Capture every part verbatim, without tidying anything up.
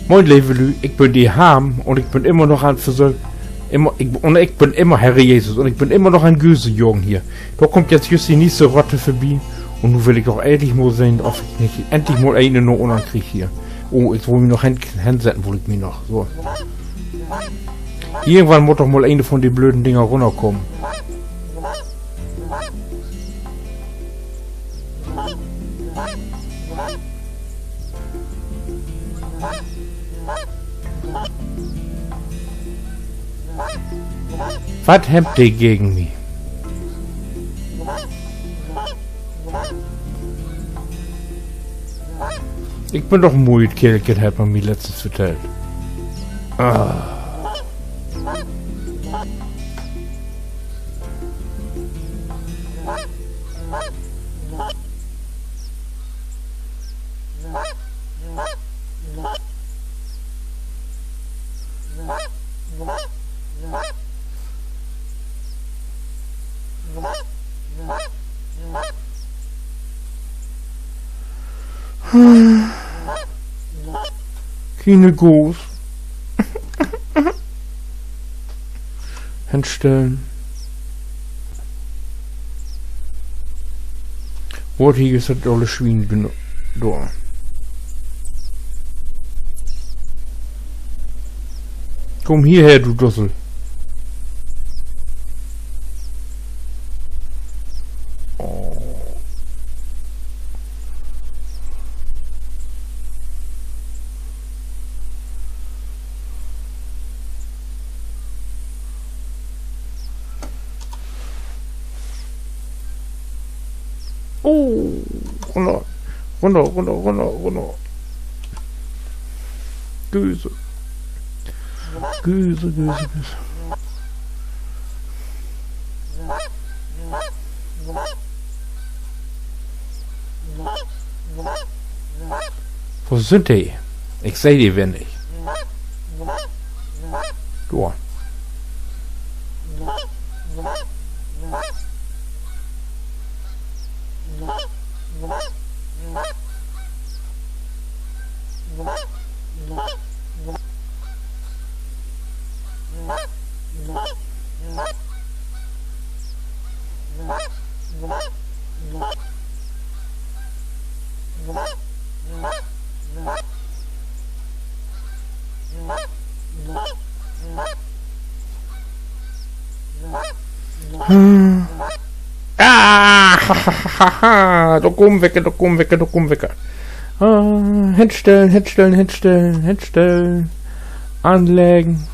Moin, leve Lüüd, ik bün de Harm un ik bün immer noch an Versöök, immer, ik, un ik bün immer, Herr Jesus, un ik bün immer noch an Göse jagen hier. Dor kummt jetzt jüst de nächste Rotte vörbi un nu will ik doch endlich mal sehn, of ik nich endlich mal een in de Ohren krieg hier. Oh, ik wull mi noch hen-, hensetten, wull ik mi noch. So. Irgendwann mutt doch mal een von de blöden Dinger runnerkamen. Wat hebbt de gegen mi? Ik bün doch en moiet Keerlken, hett man mi letztens vertellt. Ah. Kiene Goos. Henstellen. Wo, hier is dat olle Swien geno-, dor. Kumm hierher, du Dussel. Oh. Oh, runner. Runner, runner, runner, runner. Göse. Göse, Göse, Göse. Wo sünd de? Ik seh de weer nich. Dor. Ah, ha, ha, ha, ha, ha. Dor kummt wecker, dor kummt wecker, dor kummt wecker. Ah, henstellen, henstellen, henstellen, henstellen. Anleggen.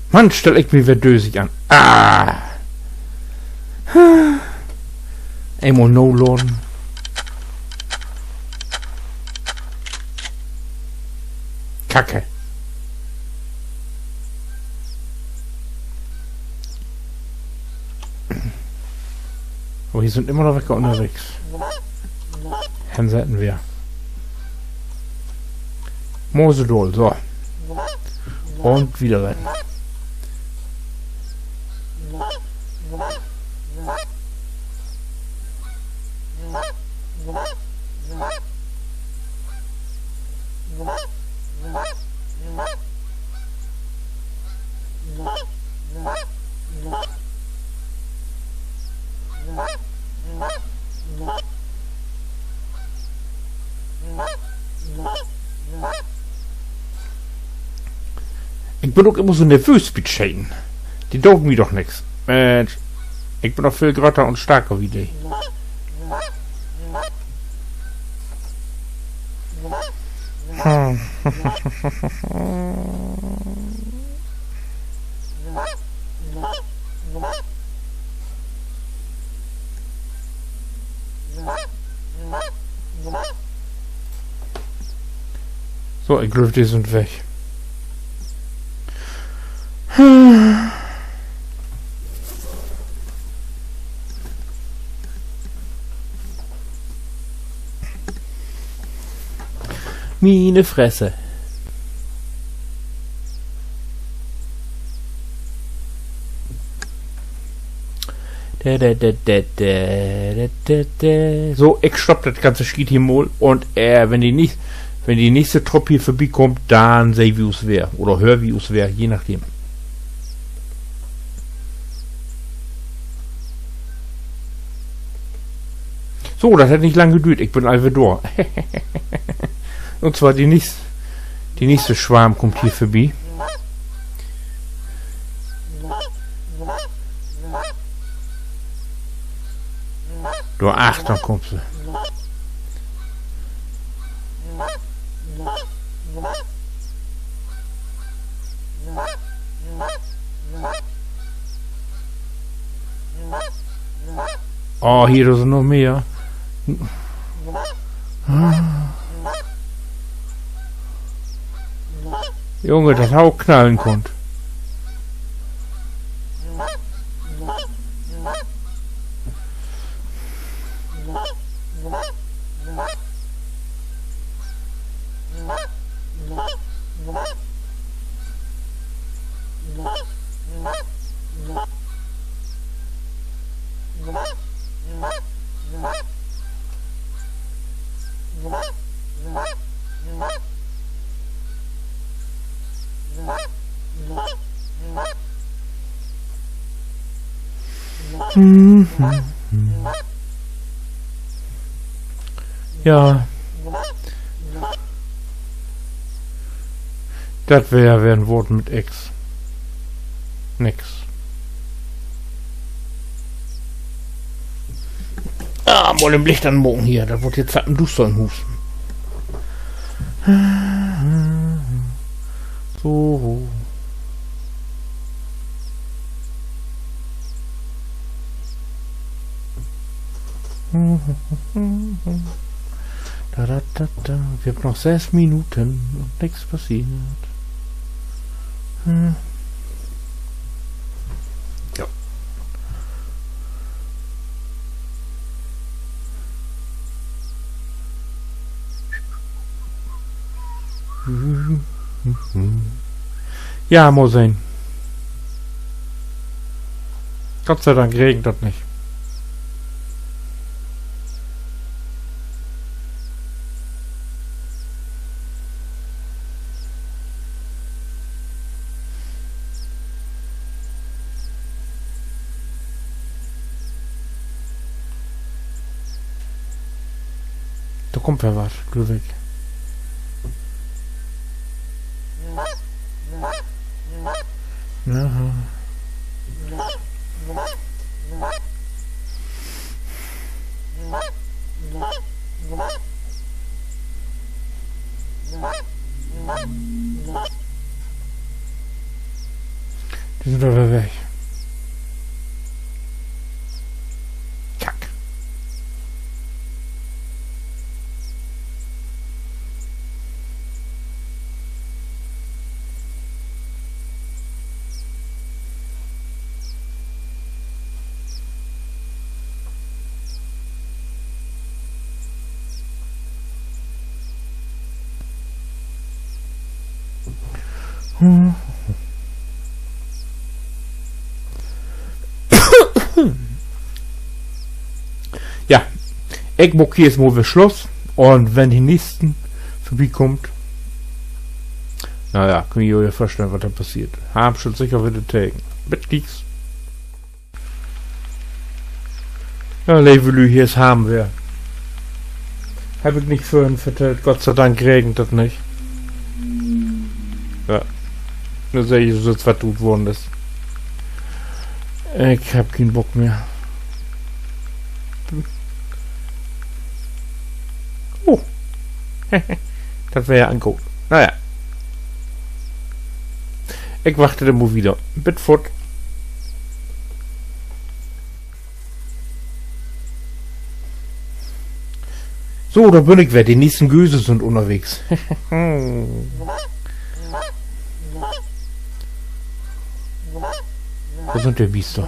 Mann, stell ik mi weer dösig an. Ah! Eenmal naladen. Kacke. Oh, hier sünd immer noch welke ünnerwegens. Hensetten weer. Mosedool, so. Un wieder rennen. Ik bün ok immer so nervöös bi't Scheten. De doot mi doch nix. Minsch, ik bün doch veel grötter un starker wie de. So, ik glööv, de sünd weg. Miene Fresse. Dä, dä, dä, dä, dä, dä, dä, dä. So, ik stopp dat ganze Schiet hier mal. Un, äh, wenn de nich-, wenn de nächste Trupp hier vörbikummt, denn sehn wi us weer. Oder hören wi us weer, je nachdem. So, dat hett nich lang duurt. Ik bün al weer dor. Un zwar de nächst-, de nächste Swarm kummt hier vörbi. Dor achtern kummt se. Oh, hier is noch mehr. Junge, dat harr ok knallen kunnt. Ja. Dat weer, weer en Woort mit X. Nix. Ah, mal dat Licht anmaken hier. Dat warrt jetzt satten duuster in Huus. So. Da, da, da, da. Wi hebbt noch sess Minuten un nix passeert. Hm. Ja. Ja, mal sehn. Gott sei Dank regent dat nich. Dor kummt weer wat, glööv ik. Aha. De sünd al weer weg. Kack. Ja, ik maak hier eerst mal weer Sluss. Un wenn de Neegsten vörbikaamt, na ja, köönt ji jo vörstellen, wat dor passeert. Harm schüllt seker wedder tegen. Bit glieks. Ja, leve Lüüd, hier is Harm weer. Heff ik nich vörhen vertellt, Gott sei Dank regent dat nich. Ja. Nu seht ji sülvst, wat ut worrn is. Ik heff keen Bock mehr. Oh. Dat weer ja en goot. Na ja. Ik wacht denn mal wedder. Bit foort. So, dor bün ik weer. De neegsten Göse sünd ünnerwegens. Wo sünd de Biester?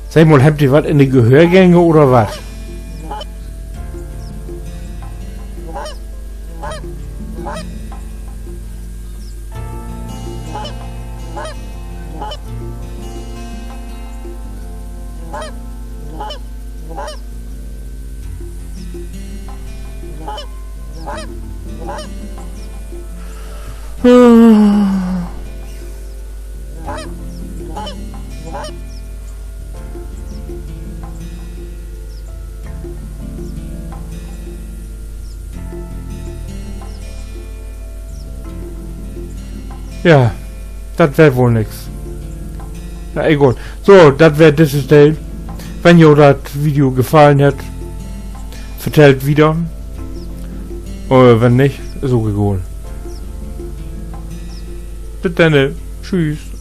Segg mal, hebbt ji wat in de Gehöörgäng oder wat? Ja, dat weer woll nix. Na, egal. So, dat weer disse Deel. Wenn jo dat Video gefallen hett, vertellt wieder. Äh, wenn nich, is ok egal. Bit denne. Tschüss.